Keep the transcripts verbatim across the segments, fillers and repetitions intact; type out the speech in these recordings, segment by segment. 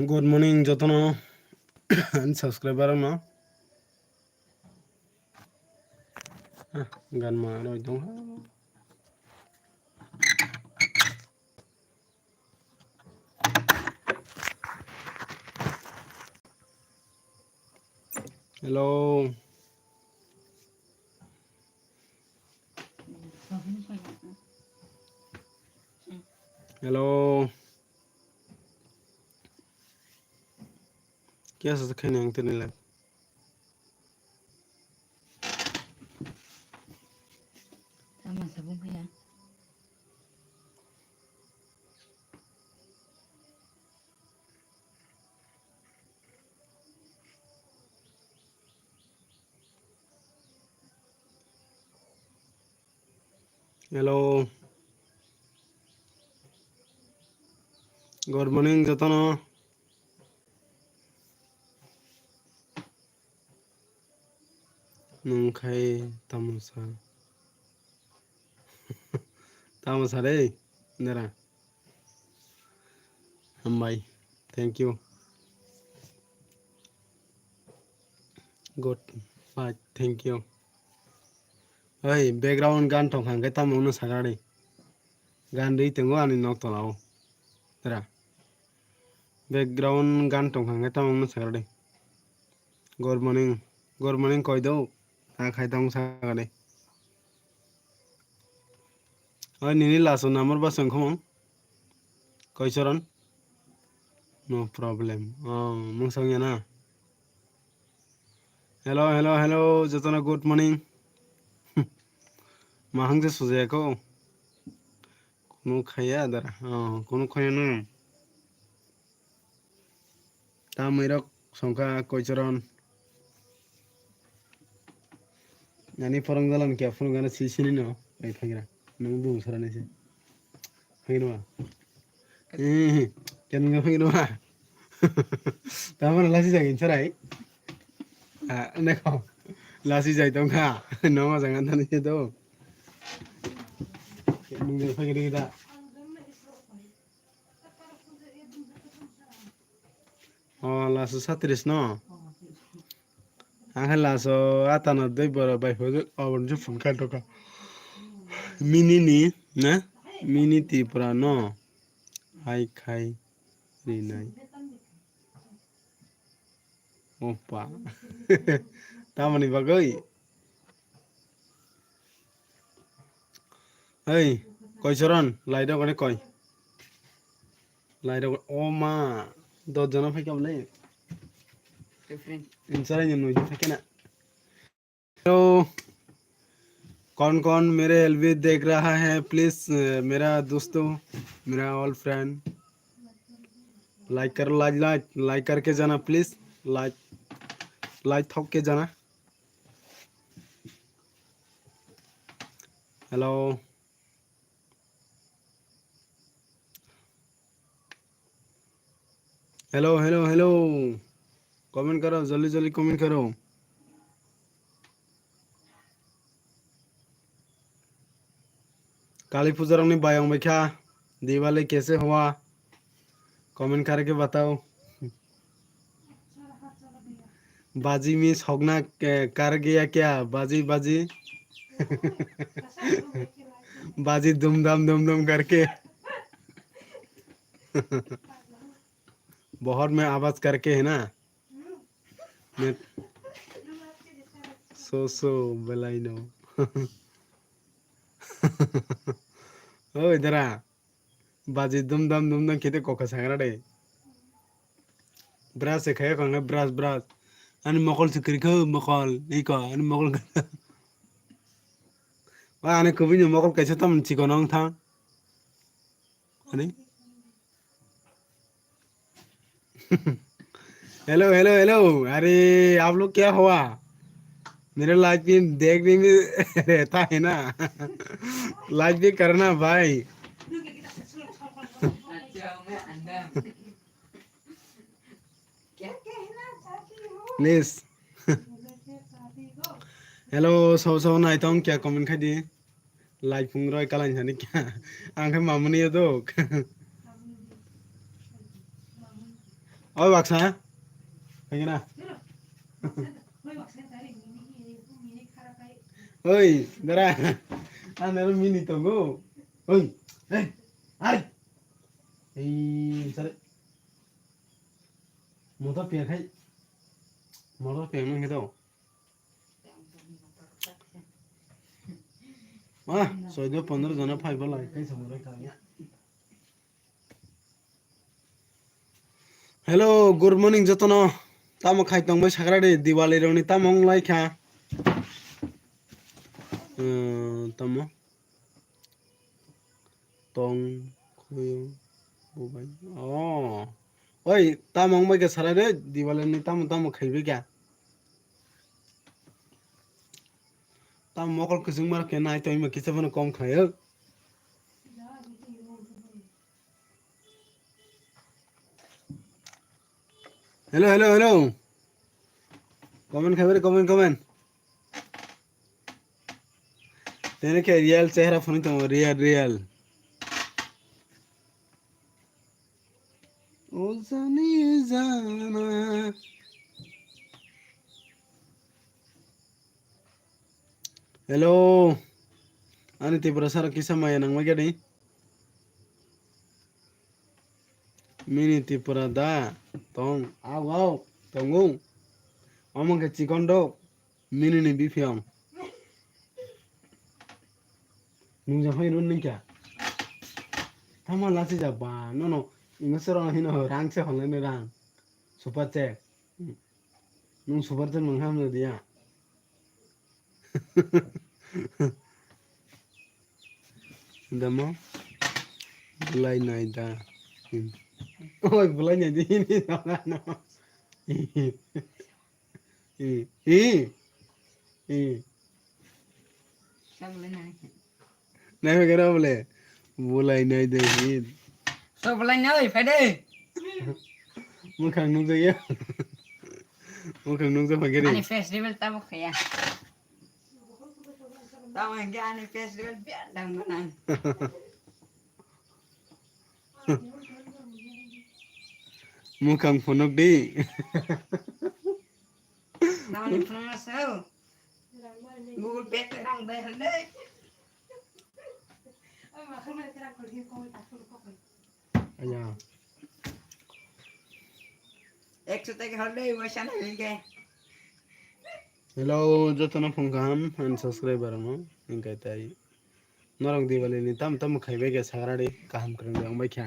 Good morning jotono ani subscriber no. Ah, gan ma roi tong. Hello. Hello. Kya sa khaini ang tini live? Tama sabung kaya. Hello. Good morning jotono. Nwng khai tamo sa? Tamo sa re, nera. Hambai. Thank you. Good. Bye. Thank you. Oi, background gan tong kha hwnkhe tamo wngno sakha de. Gan rwi tongo ani nok tola o. Nera. Background gan tong kha hwnkhe tamo wngno sakha de. Good morning. Good morning koi do. Ta khai tong sakha de. Oi, nini laso number ba song khomong. Koisoron? No problem. Oh, mung song ya na. Hello, hello, hello. Jotono good morning. Mahang je sujaya ko. Kunu khaya dara. Oh, kunu khaya na. Tamwi rok songkha koichoron. Nani phorong jalan kya phunukgana si sini no. Ai phagira. Nung bung sarani se. Phagira ma. Eh, kya nung phagira ma. Tamar lasi jagin sarai. Ah, nekho. Lasi jai tongkha. Noma jangan tani se do. Nung phagira kita. Oh, laso satris no? Ang hai laso atana dei bora bai phai aboni se phone khai tongkha. Mini ni, na? Mini Tripura no? Hai khai rinai. Opa. Tamoni bagwi? Hey, koi choron, lai rok ane koi. Lai rok, o ma, dos jona phai kha bole. Different. Insa lai nung phai kha na. Hello. कौन कौन मेरे एलवी देख रहा है, प्लीज, अ, मेरा दोस्तों, मेरा all friend, like करो, लाइक, लाइक, लाइक करके जाना प्लीज, लाइक, लाइक ठोक के जाना। Hello. Hello, hello, hello. Comment karo, jaldi jaldi comment karo. Kali puja rokni bayang baikha. Diwali kaise hua? Comment karke batao. बाजी में सोगना कर गया क्या? बाजी, बाजी। बाजी दुम दाम दुम दुम करके। बहुत में आवाज करके है ना? मैं सो सो बेलाइनो। ओ इधर आ। Baji dum dam dum dam kete kokha sangra de. Brush se khaya kong brush brush. Ani mokol se kwrwi kho mokol. Iko ani mokol. Wa ani kubui ni mokol kaisa tam chikon ong thang. Ani. Hello hello hello, अरे आप लोग क्या हुआ? मेरे लाइफ में देखने में रहता है ना। लाइफ भी करना भाई। Please. Hello, so so nai tong kya comment khai di. Lai phung roi kalai thani kya. Ang khe mamani ya dok. Oi, baksa. Hai na. Oi, dara. Ano mini tongo. Oi, hey, ari. Ei, sare. Motor piak hai. Motor piak nang khe to. Ah, soido pondro jona phai bo lai kai samung lai kanya. Hello, good morning jotono. Tamo khai tong bai sagra de Diwali roni tamo wng lai kha. Hmm, tamo. Tong khuyo bubai. Oh. Oi, tamo wng bai kha sarai de Diwali ni tamo tamo khai bai kha. Tamo mokol kwchwng mar khe nai tong ma kisa phano kom khayo. Hello, hello, hello. Comment khai bai, comment, comment. Tene khe real chehra phone tongo, real, real. O jani jana. Hello. Ani Tripura sara kisa maya nangma gadi. Mini Tripura da tong, au, au, tongo. Omo khe chikon dok. Mini ni biphiang. Nung ja phai run ningkya. Tama lasi ja ba, no, no. Ino sero hino rang se holne rang. Super chat. Nung super chat mang ham dia. Damo. Bulai nai da. Oi, bulai nai di ni. I, i, i. Nai khe rw bole. Bulai nai de hin. So bulai nai, phai de. Mukhang nukjak ya. Mukhang nukjak phai khe de. Ani face reveal tabuk khaya. Tamo hingke ani face reveal biya dang nang. Mukhang phunuk di. Namani phunuk na sao. Google Pay te rang dai hande. Aya. Ekso taka hande, waisa na hingke. Hello, jotono phung kaham, ani subscriber no, hingke tai. Norok Diwali ni tamo tamo khaibai kha sagradi kaham kwrwng wngbai kha.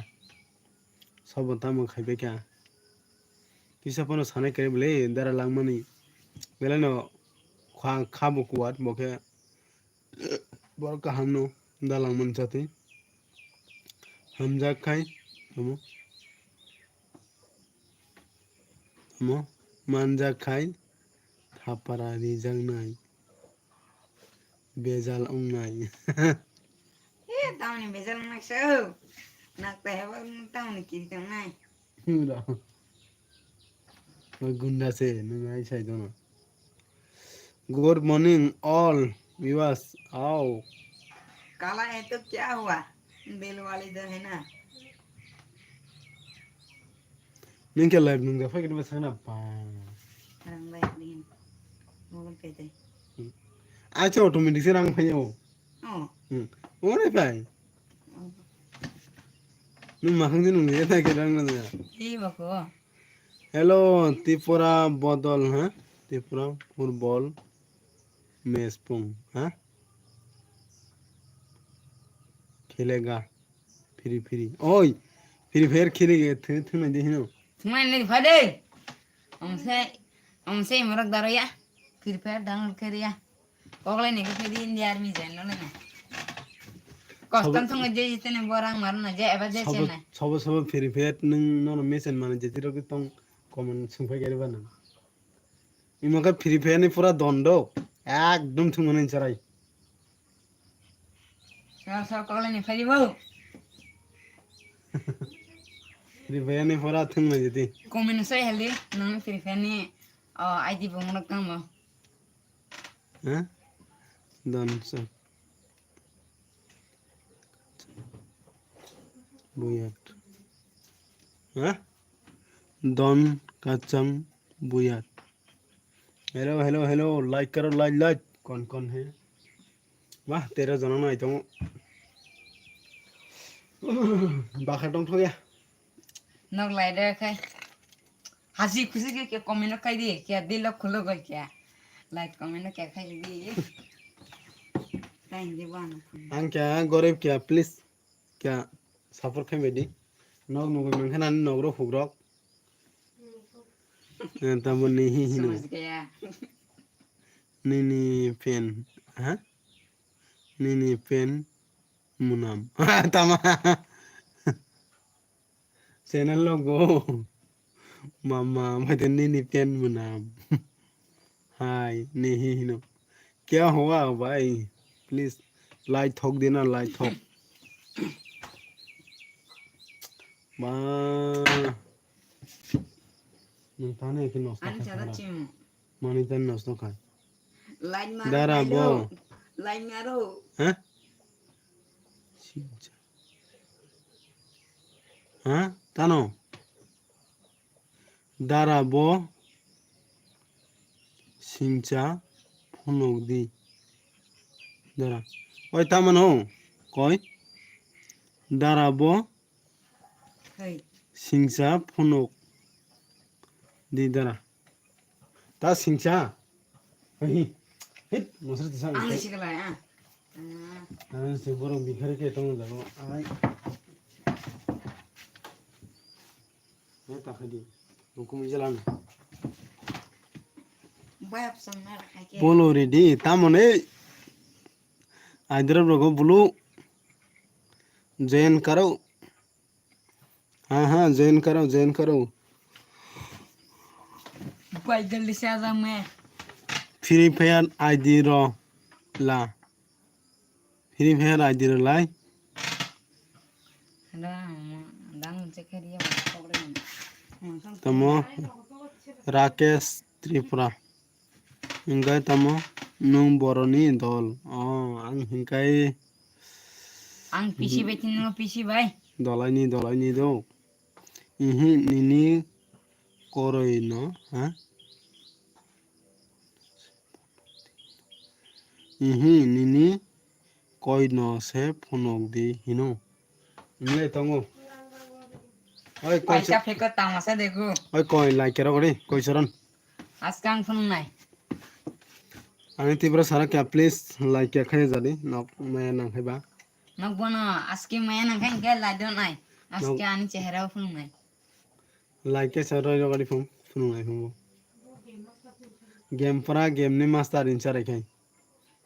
Sobo tamo khaibai kha. Kisa phano sanai kwrwi bwle dara langmani. Belai no kha, kha bo kuwat bo khe borok kaham no da langmani jatwi. Hamjak khai tamo. Tamo manjak khai thapara rijaknai. Bejal wngnai. He, tamni bejal wngnai so. Nak ta hebo tamni kiri tongnai. Hura. Oi gunda se, nung ai sai dono. Good morning all viewers. Ao. काला है तो क्या हुआ? दिल वाली जो है ना। Nung khe live nung ja phai khe ma sana pa. Rang bai din. Google Pay dai. Acha automatic se rang phai o. Oh. Hmm. Ore phai. Oh. Nung ma khang nung ye thai khe rang na. Di ba ko. Hello Tripura bodol ha. Tripura football match pung ha. Khelega. Free free. Oi. Free fire khili ge thu thu na de hino. Thumai ni phade. Omse omse morok daro ya. Free fire download khiri ya. Koklai ni khiri India army jen no na. Kostam thong je jitene borang marna je eba je chena. Sobo sobo free fire nung no mesen mana je tiro ki tong comment sung phai gari bana. Imo khe Free Fire ni pura dondo. Ekdom thwngmani chwrai. Sal sal koklai ni phai bo. Free Fire ni pura thwngmani jiti. Comment sai hali nang Free Fire ni, oh, I D bo mano tamo. Ha? Don sa. Buyat. Ha? Don Kachang Buyat. Hello, hello, hello. Like karo, like, like. Kon, kon hai? Wah, tero jona nai tongo. Bakha tong thok ya. Nok lai de khai. Hasi khusi ke, ke comment no khai di. Ke dil lo khulo goi ke. Like comment no ke khai di. Thank you, bang. Ang kya gorib kya, please. Kya support khai bai di. Nok nugui mankha nani nok rok huk rok. Eh, tamo ni hi hino. Samaj gaya. Nini pen, ha? Nini pen munam. Tama. Channel logo. Mama, mate nini pen munam. Hai, nehi hino. Kya hua bhai? Please, like thok dena, like thok. Ba. Nung tane ki nosto khai. Mani tan nosto khai. Line maro, Dara line bo. Line maro. Ha? Ha? Tano? Dara bo singcha phunuk di. Dara. Oi, tamano? Koi? Dara bo Hai. Singcha phunuk di dara. Ta singcha. Hai. Hit, mosra tisa. Ang ni sikalai, ah. Ah. Ang se borok bikhari ke tong jago. Ai. Ne ta khadi. Hukum jalan. Bayap sang na rakhai ke. Bolo ready, tamone. Aidrop rogo bulu. Join karo. हाँ, हाँ, join करो, join करो। भाई, जल्दी से आ जा मैं। Free Fire I D ro la. Free Fire I D ro lai. Hello, dang check kariya, pokre. Tamo Rakesh Tripura. Hingkai tamo nwng boroni dol. Oh, ang hingkai Ang pisi bai tini no pisi bai. Dolaini, dolaini do. Ihi, nini koroi no, ha? Ihi, nini koi no se phunuk di hino. Nle tongo. Oi, koi Paisa sa- pheko tamasa degu. Oi, koi like kero gori, koi soron. Askang phunung nai. Ani Tripura sara kya, please like kya khai jadi, nok maya nang khai ba. Nok bono aski maya nang khai ke like don nai. Aski ani chehra phunung nai. Like khe sa roi rogadi phung, phunung nai phung bo. Game pora game ni master in sarai khai.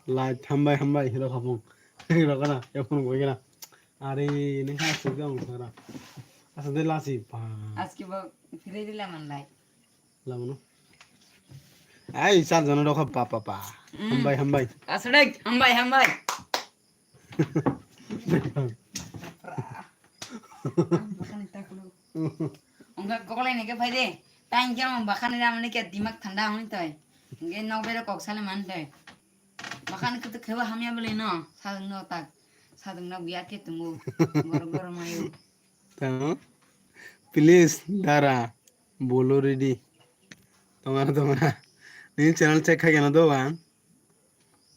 Like hambai hambai hiro khapung. Hiro kana, ya phunung bo kana. Ari ni kha sik dong sara. Asa de lasi pa. Aski bo phire dila man like. Lamono. Ai sar jono rokha pa pa pa. Mm. Hambai hambai. Aswk hambai hambai. Ang bakhan ni taklo. Ongkha koklai ni ke phai de. Tain khe ang bakhan ni ramani ke dimak thanda hwn toi. Hingke nok bero kok sale man toi. Bakhan kutu kheba hamya bole no. Sadung no tak. Sadung no biya ke tungu. Boro boro mayo. Tamo? Please, dara. Bolo ready. Tongana tongana. Ni channel check khai gana do bang.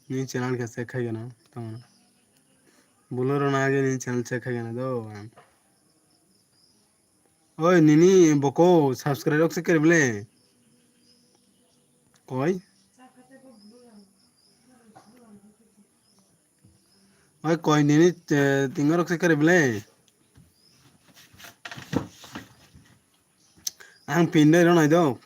Ni channel khe check khai gana, tamo. Bolero na age ni channel check khai gana do. Oi, nini boko subscribe rok se kere ble. Koi? Oi, koi nini, eh, tinga rok se kere ble. Ang pindai ro nai do.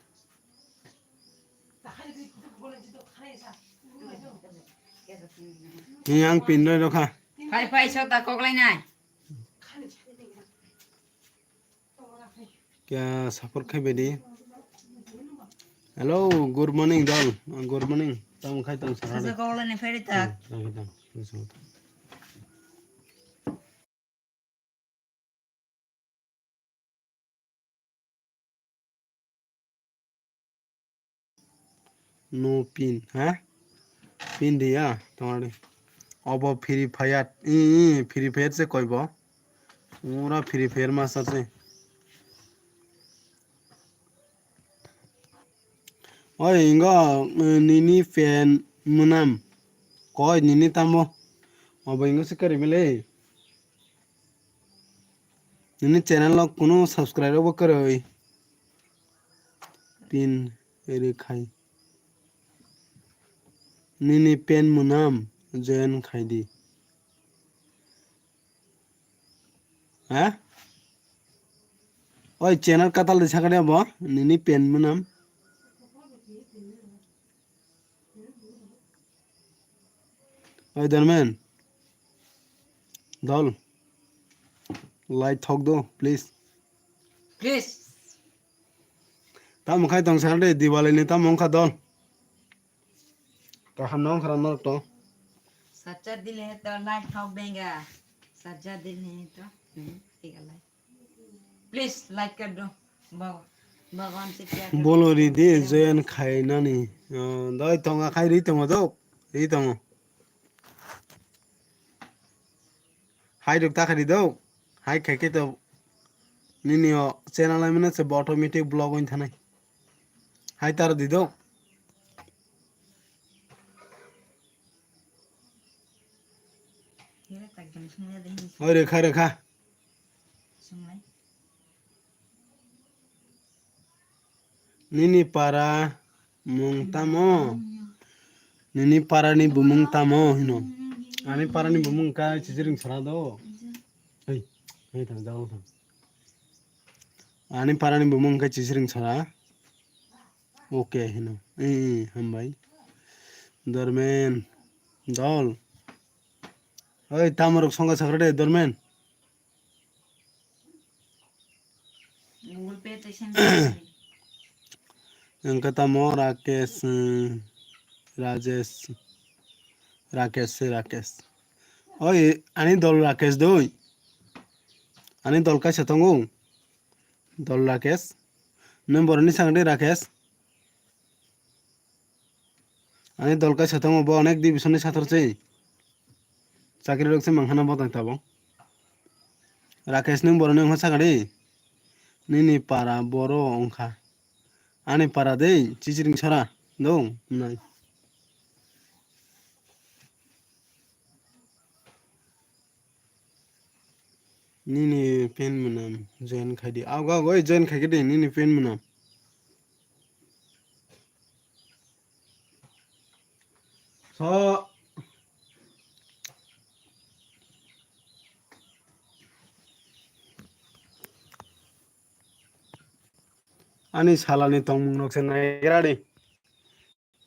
Ni ang pindai ro kha. Phai, phai, sota koklai nai. Kya support khai bedi? Hello, good morning dol. Good morning. Tamo khai tong sa. Sasa koklai nai phai ta. Hmm, tamo khai tong. No pin, ha? Pin de ya, tongari. Obo Free Fire, i, i, Free Fire se koi bo. Pura Free Fire master se. Oi, ingo, eh, nini pen mwnam. Koi, nini tamo. Obo ingo se kari bele. Nini channel o kunu subscribe bo kwrwi. Pin eri khai. Nini pen mwnam join khai di. Ha? Oi, channel katal di sakade bo, nini pen mwnam. Oi, Dormen. Dol. Like thok do, please. Please. Tamo khai tong sakade, Diwali ni tamo wngkha dol. Kaham no wngkha norok to. Sacha dil hai to like thok benga. Sacha dil hai to. Hmm, ठीक है, like. Please like कर दो. भग-, भगवान से क्या करो? Bolo ri di join khai nani. Oh, doi tonga khai ri tongo do. Ri tongo. Hai rok ta khai ri do. Hai khai ke to. Nini o channel ai mane se automatic block oin thanai. Hai tar di do. Oi, rekha, rekha. Nini para mung tamo? Nini para ni bumung tamo hino? Ani para ni bumung ka chichiring sara do. Hei, hei, thang, jao, thang. Ani para ni bumung ka chichiring sara. Okay, hino. Eh, eh, hambai. Dormen. Dol. Oi, tamorok songa sakra de, Dormen. Google Pay tei send kha. Wngkha tamo Rakesh, eh, Rajesh, Rakesh se Rakesh. Oi, ani dol Rakesh doi. Ani dol kaisa tongo. Dol Rakesh. Nang boroni sakdi Rakesh. Ani dol kaisa tongo, bo onek division ni sator se. Chakri rok se mangkhana bo tang tabok. Rakesh nung boroni wngkha sakadi. Nini para boro wngkha. Ani para de, chichiring sora. Do, nai. Nini pen mwnam join khai di. Ago, ago, oi join khai di, nini pen mwnam. So, ani salani tongmung rok se naigra di.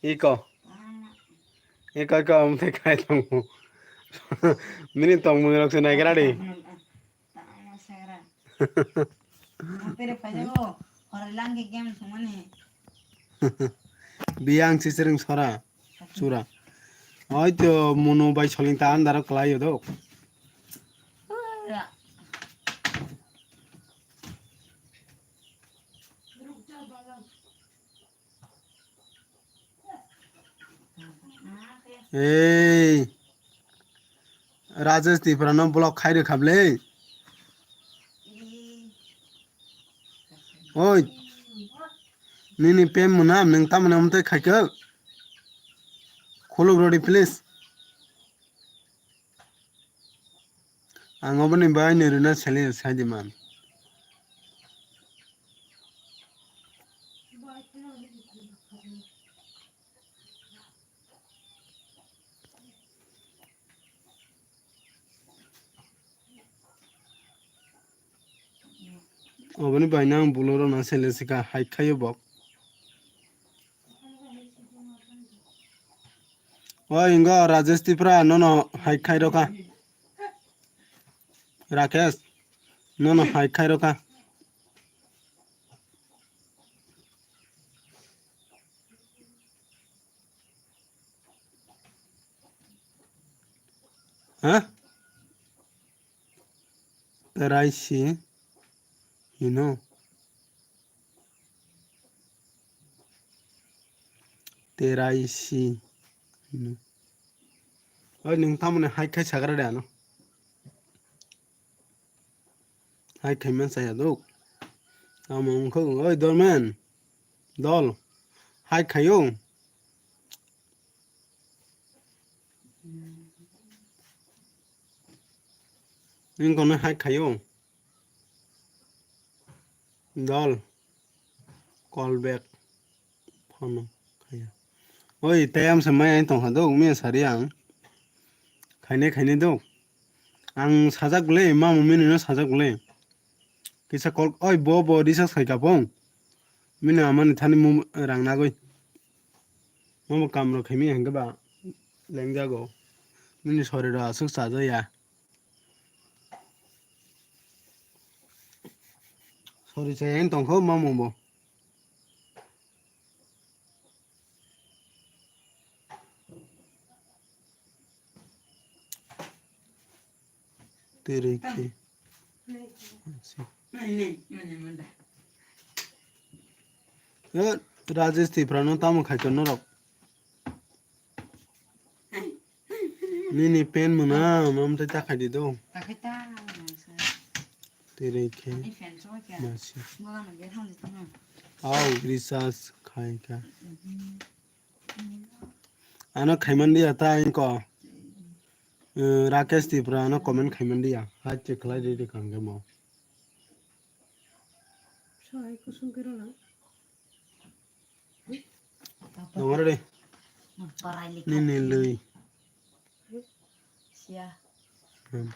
Iko. Iko, iko, amtwi khai tongo. Nini tongmung rok se naigra di. Biyang chichiring sora. Sura. Oi to munu bai soling ta andaro kwlai yo do. Ei, Rajesh Tripura no block khai rwkha ble. Oi, nini pem mwnam, nwng tamoni amtwi khaikhe? Khuluk rodi, please. Ang oboni bai nirina sele saidi man. Oboni bai nang bulo rona sele sika hai khayo bok. Oi, ingo Rajesh Tripura, nono hai khai rokha. Rakesh, nono hai khai rokha. Ha? Terai si hino. Terai si hino. Oi, nwng tamoni hai khai sagra de ano. Hai khai man saya dok. Tamo wngkha, oi, Dormen. Dol. Hai khayo. Nini kono hai khayo. Dol. Call back. Phone khayo. Oi, tei amsa mai ang tongkha do, miya sari ang. Khaine, khaine do. Ang sajak le, mamu mini no sajak le. Kisa call, oi, bo, bo, recharge khai kapong. Mini amani thani mu rang nagoi. Mamu kam rok khaimi hangke ba lengjago. Mini sori rok aswk chajaya. Sori chayani tongkho mamu bo. Tiri khe. Eh, Rajesh Tripura no tamo khai tonno rok. Nini pen muna, mam tei ta khai di do. Takhai ta, nangsa. Tiri khe. Ani fan so kya? Masi. Bola na ge thang di tong. Au, recharge khai ka. Mhm. Ano khaiman dia ta ingko. Eh, Rakesh Tripura ano comment khaiman dia. Hai check khlai di di kang mo. Soi kusung kero lang. Nongor de. Parai likha. Nini lui. Sia. Hmm.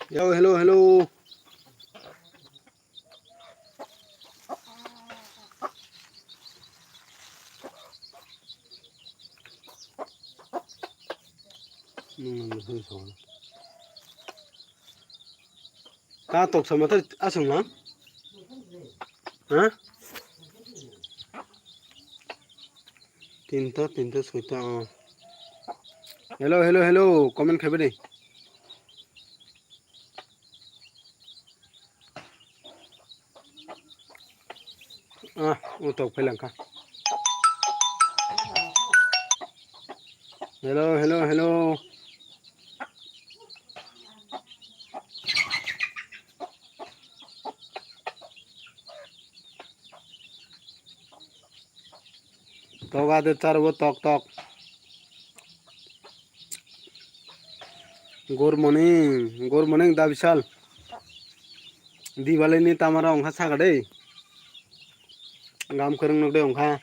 Yo, hello, hello. Nung nang nung song. Ka tok sama ta asung na? Ha? Tinta, tinta, soita, oh. Hello, hello, hello. Comment khaiba de. Ah, utok phelangkha. Hello, hello, hello. Toga de charbo tok tok. Good morning, good morning, da bisal. Diwali ni tamara ongkha saka de. Gam kwrwng nuk de ongkha.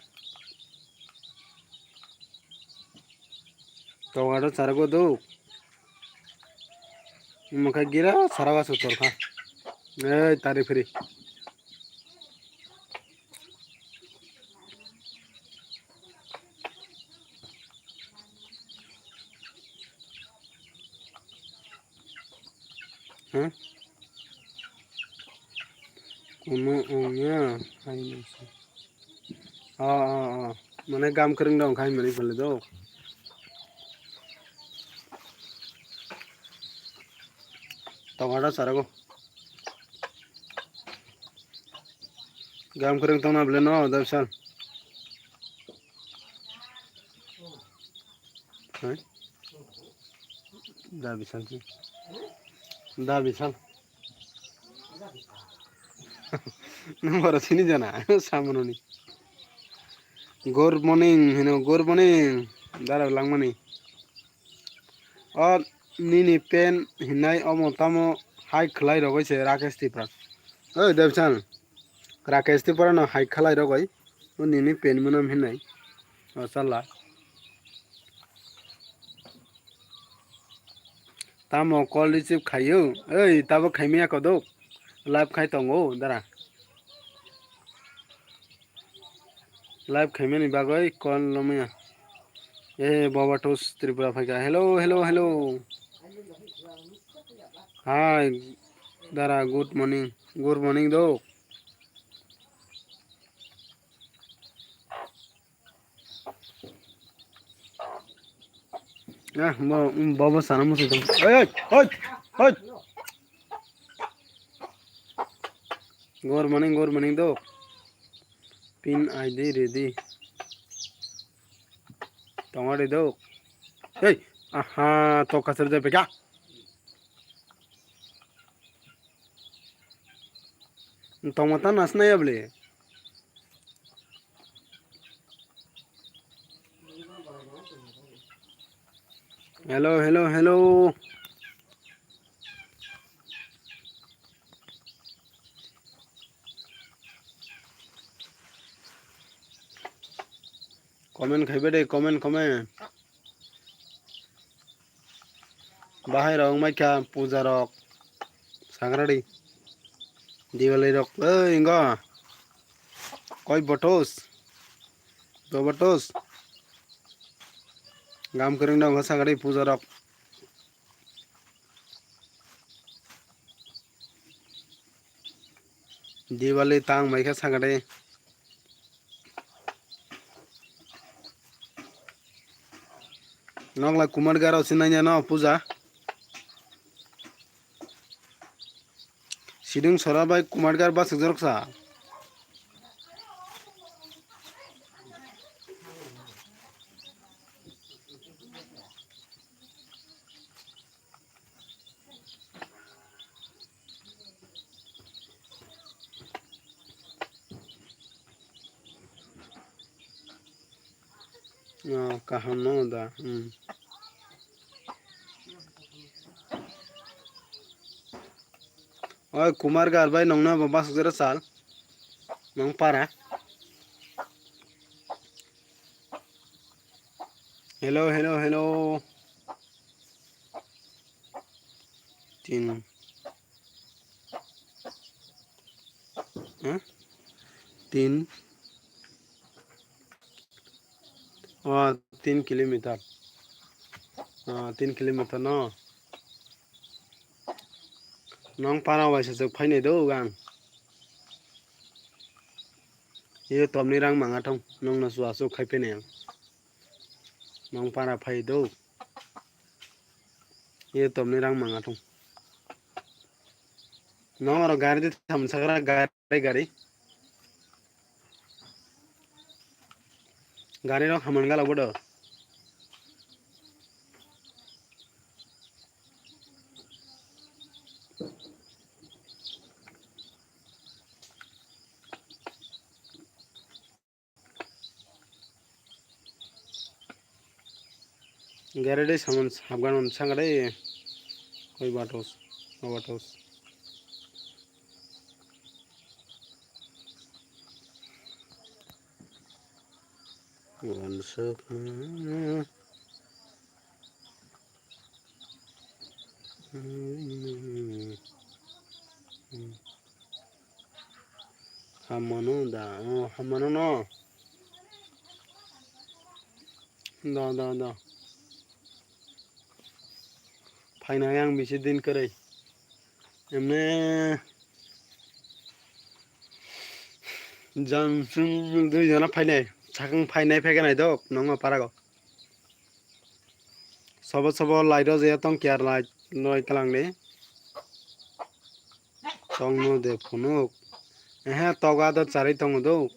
Toga do charbo do. Mokhe gira sarawa sutor kha. Ei tari phiri. Huh? Kuno ongya hai nasi. Oh, oh, oh. Mane gam kwrwng dong khai mani pale do. Tomato sarago. Gam kwrwng tongna bwle no, da bisal. Hai? Da bisal si. Da bisal. Nang boro sini jana, samunoni. Good morning, hino, good morning. Dara langmani. O nini pen hinai omo tamo hai khlai rogoi se Rakesh Tripura. Oi Devchan, Rakesh Tripura no hai khlai rogoi. O nini pen munam hinai. O chala. Tamo call receive khaio. Oi tabo khaimaya kodok. Live khai tongo dara. Live khaimani bagwi call lomaya. Eh, Baba Tosh Tripura phaikha. Hello, hello, hello. Hi, dara, good morning. Good morning, do. Ah, bo, bo, bo sana musu dong. Oi, oi, oi. Hoi. Good morning, good morning, dok. Pin I D ready. Tongari dok. Hey, aha, to kasar jai peka. Tongma ta nasna ya bole. Hello, hello, hello. Comment khaiba de, comment, comment. Bahai rok wngmai kha puja rok. Sagradi. Diwali rok. Oi, ingo. Koi botos. Do botos. Gam kering dong kha sagradi puja rok. Diwali tang mai kha sagradi. Nokla Kumar Garo sinanya no puja. Sidung sora bai Kumar Gar basuk jorok sa. Oh, kaham no da. Hmm. Oi, Kumar Gar bai nongno bo basuk jera sal. Nong para. Hello, hello, hello. Tin. Hah? Tin. Oh, tin kilometer. Oh, tin kilometer no. Nong para waisa chwk phainai do ang. Ye tomni rang manga thong, nongno chua chuk khai phainai ang. Nong para phai do. Ye tomni rang manga thong. Nong aro gari de tham sakra gari gari. Gari rok haman gala bodo. Gare de saman habgan on sangare. Koi batos, batos. Wansuk. Hamano da, oh, hamano no. Da, da, da. Phaina yang bisi din kwrwi. Emne jam sum dui jona phainai. Sakang phainai phaiganai dok, nongma parago. Sobo sobo light o je tong kiar light noi kalang ni. Tong no de phunuk. Ehe, toga do chari tongo do.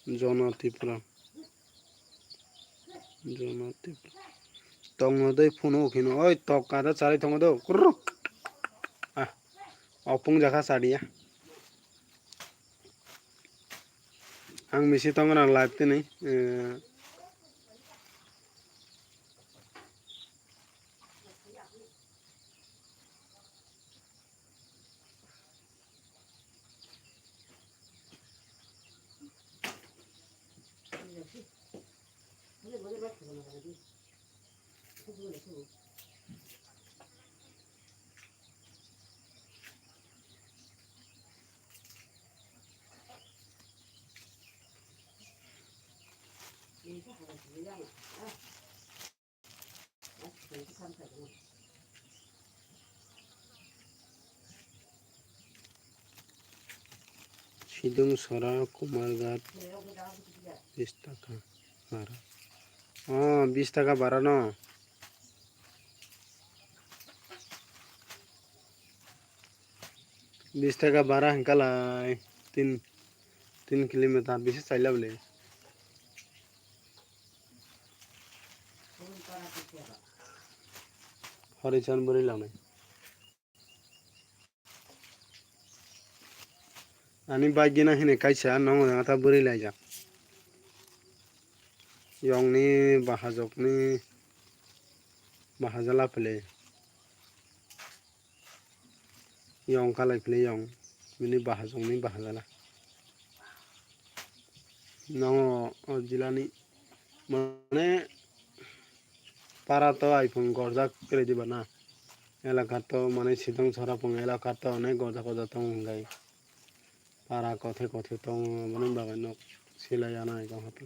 Jono Tripura. Jono Tripura. Tongo de phunuk hino. Oi, toga do chari tongo do. Kuruk. Ah. Opung jakha sadiya. Ang misi tongo na live tini. Eh. Sidung Sora, Kumarghat, Istaka, Mara. Oh, bis taka bara no. Bis taka bara hingkalai tin, tin kilometer bisi chaila bole. Hori chan bwrwi langnai. Ani bai gina hini kaisa nongo jagata bwrwi laijak. Yongni bahajokni bahajala pele. Yong kalai pele yong. Bini bahajokni bahajala. Nongo o jilani mane para to iphung gorjak kwrwi diba na. Elaka to mane sitong sora pung elaka to onek gorjak gorjak tongo hwnkhe. Para kothe kothe tongo, aboni bagwi nok silai ya nai tong kha.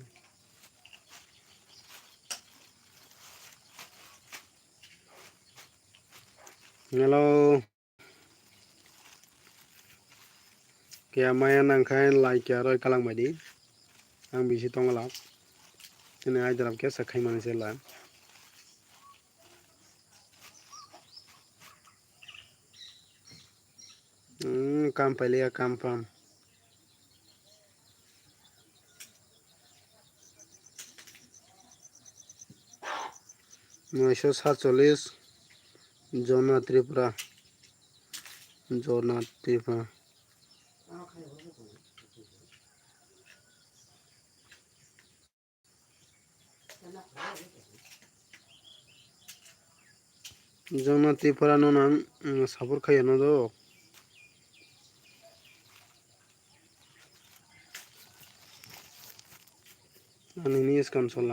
Hello. Kaya maya nang khe like ya roi kalang bai di. Ang bisi tongo lab. Chini ai dalab khe sa khai mani se la. Hmm, kam pailiya, kam pam. Noisho satcholish, Jona Tripura. Jona Tripura. Jona Tripura no nang, mm, support khaiya no do. Ani ni scam sol.